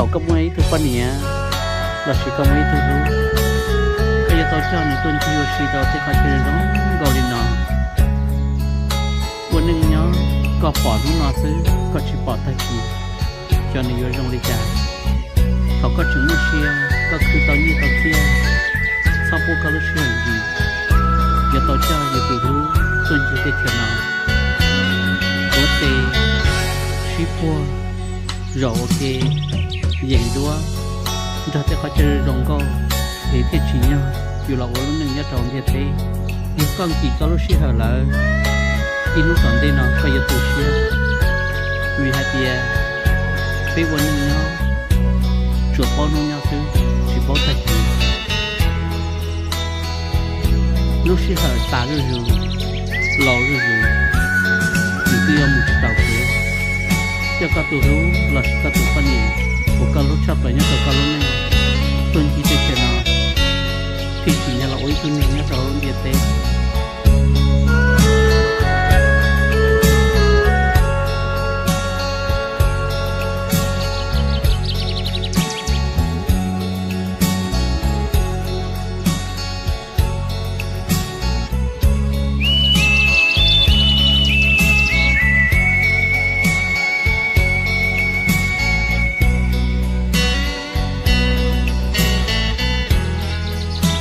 Thaum koj muaj ib tug poj niam lossis koj muaj ib tug hlub, koj yuav tau coj nws tuaj ncig ua si rau tej qhov chaw zoo nkaus li no. Ua neej nyob koj pom hnub no xwb, koj tsis pom tag kis, xyov nws yuav zoo li cas. Thaum koj tseem muaj sia, koj khwv tau nyiaj tau txiaj, txhob pub koj lub sij hawm ntsis, yuav tau coj yus tus hlub tuaj ncig teb chaws no, tuav tes sib puag, zaum ua ke, yeem duab, nrog tej qhov chaw zoo nkauj, es thiaj tsim nyog yus los ua lub neej nyob rau ntiaj teb. Yog koj nkim koj lub sij hawm lawm, ib hnub tom ntej no koj yuav tu siab, vim hais tias peb ua neej nyob tsuas paub hnub nyob xwb, tsis paub tag kis. Lub sij hawm tas zuj zus, laus zuj zus, yus twb yuav mus tsis taus kev. Coj koj tus hlub lossis koj tus poj niam uas koj hlub tshaj plaws nyob rau koj lub neej tuaj ncig teb chaws no, thiaj tsim nyog los ua ib tug neeg nyob rau lub ntiaj teb.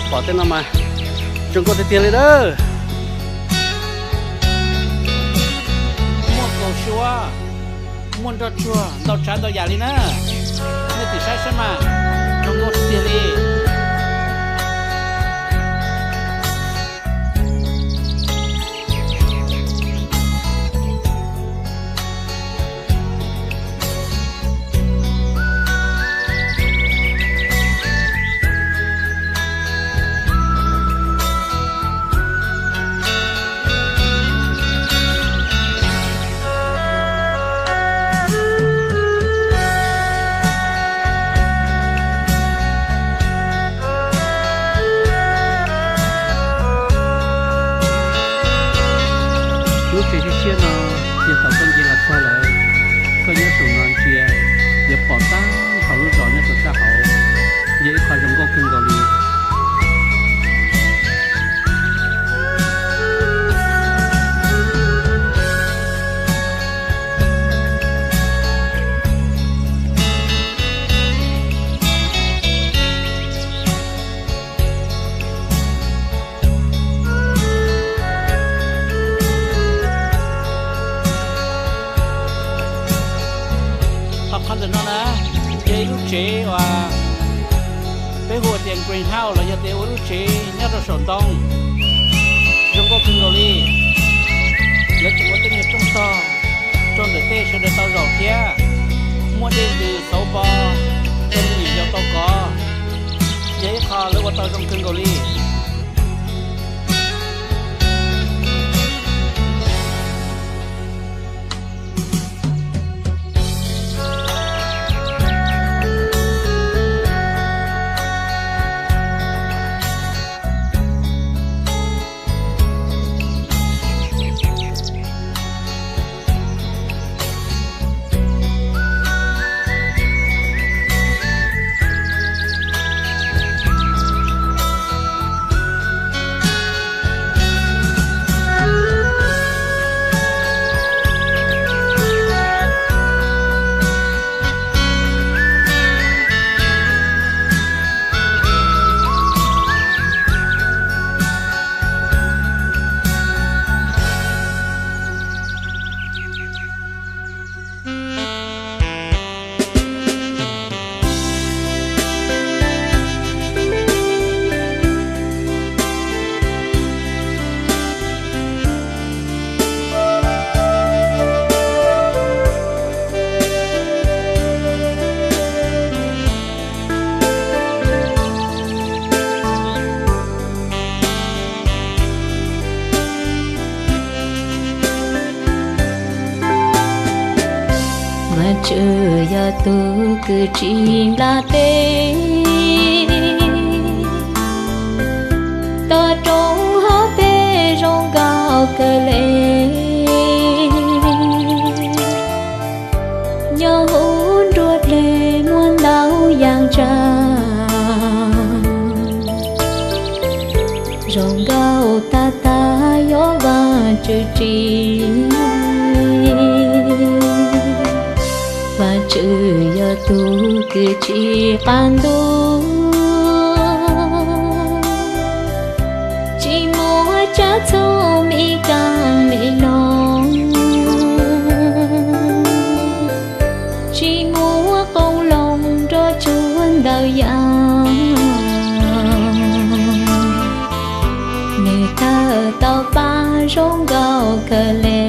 Pom tej no mas zoo nkauj tiag tiag li dawb. Muaj kaus suab, muaj nroj tsuag ntau tsav ntau yam li na. Nej tim saib saib mas, zoo nkauj tiag tiag li. Lub tsev tshiab tshiab no, yog thaum koj nce los txog lawm, koj nyob saum no ntsia, yuav pom tag nrho lub zos nyob rau sab hauv, yog ib qho zoo nkauj kawg nkaus li. Ho qhov ntawm no na, yog ib lub tsev uas peb hu tias greenhouse los yog tias ua lub tsev nyob rau saum ntoo, zoo nkauj kawg nkaus li. Lawv tseem ua tej niag rooj tog rau ntawm tej sawv daws tau zaum thiab, muaj dej ntws xauv npo rau me nyuam yaus tau kov, yog ib qho lawv ua tau zoo kawg nkaus li. Mas tsuas yog tus kwv tsis nplas teb, toj roob hauv pes zoo nkauj kawg li. Nyob hauv nruab dlej muaj ntau Vajtswv tsis, Vajtswv yog tus kws tsis qab ntuj, tsis muaj tsab txhob me kaaj me noog, tsis muaj qoob loo nrog tsuag ntawv yam. Nws tawg tau pab zoo nkauj kawg le.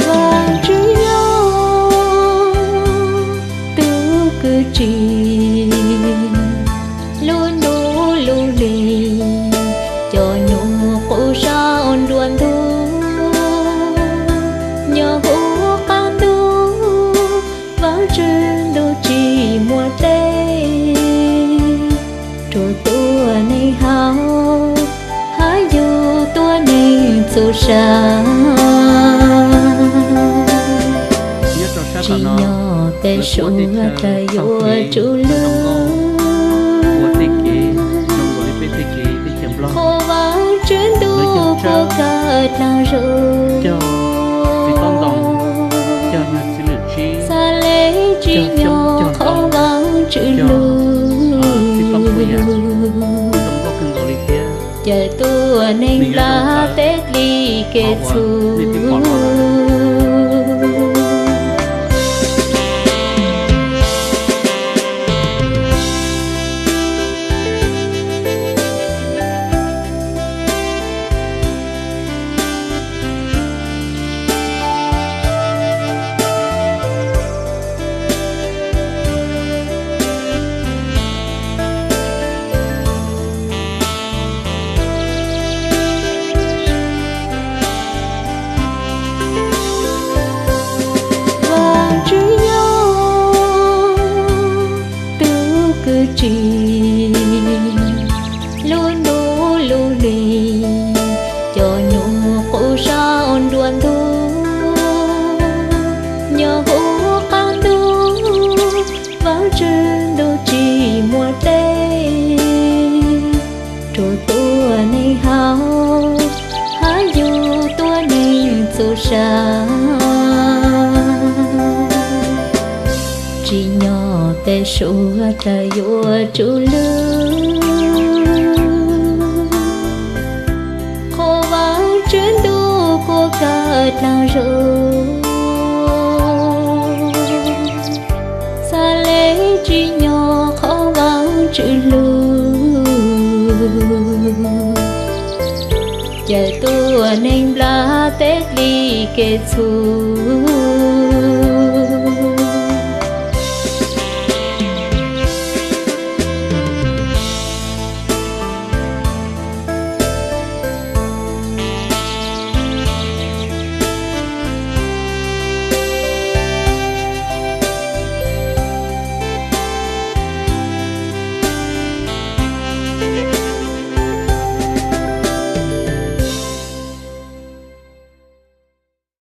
Vajtswv yog tus kws tsis, lub ntuj lub hli, cov nyuam qub saum nruab ntug, nyob huv qab ntuj, Vajtswv ntuj tsis muaj dej, rua tuab neeg haus, hab yug tuab neeg txuj sa. Tsim nyog peb suav dlawg yuav tsum lug, qhuas Vaajtswv ntuj puab kawg dlaag zug, xaav le tsim nyog qhov Vaajtswv lug, caw tuab neeg nplaj teb li kev txhum. Vaajtswv yog tus kws tsim, lub ntuj lub hli, cov nyuam qub saum nruab ntug, nyob huv qab ntuj, Vaajtswv ntuj tsis muaj dej, rua tuab neeg haus, hab yug tuab neeg txuj sa. Tsim nyog peb suav dlawg yuav tsum lug, qhuas Vaajtswv ntuj puab kawg dlaag zug, xaav le tsim nyog qhov Vaajtswv lug, caw tuab neeg nplaj teb li kev txhum.